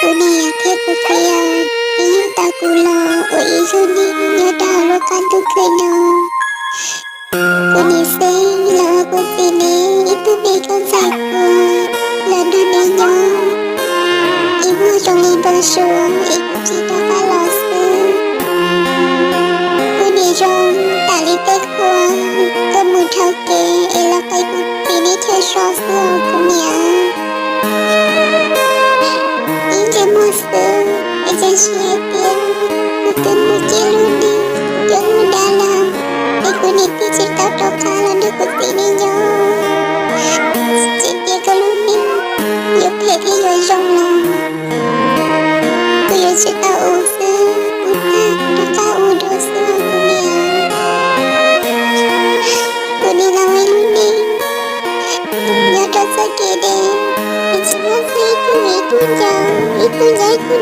Kuv niam thiab kuv txiv, neb yug tau kuv los ua ib zaug neeg nyob rau hauv lub qab ntuj khwb no. Kuv niam xwb los ua kuv txiv neb ib tug me nkauj ntxhais kuv los nrog neb nyob ib muag zoo li npau suav es kuv tsis rov qab los xwb. Kuv niam zoo tam li tej qhua tuaj mus dhau kev es los qe kuv txiv neb chaw so xwb os kuv niam. Ib ntsais muag xwb es cia siab hais tias kuv twb mus ciaj lub neej, coj lub dab lawm, es kuv niam thiaj tsis tau rov qab los nrog kuv txiv neb nyob. Tsis tias koj lub neej yuav phem thiab yuav zoo los kuv yuav tsis tau ua xwb, kuv tag rov qab ua dua xwb os kuv niam. Kuv niam los ua ib lub neej nyob rau txoj kev deb, es tsis muaj txog ib tug viv ib tug ncaus, ib tug ncaus ib tug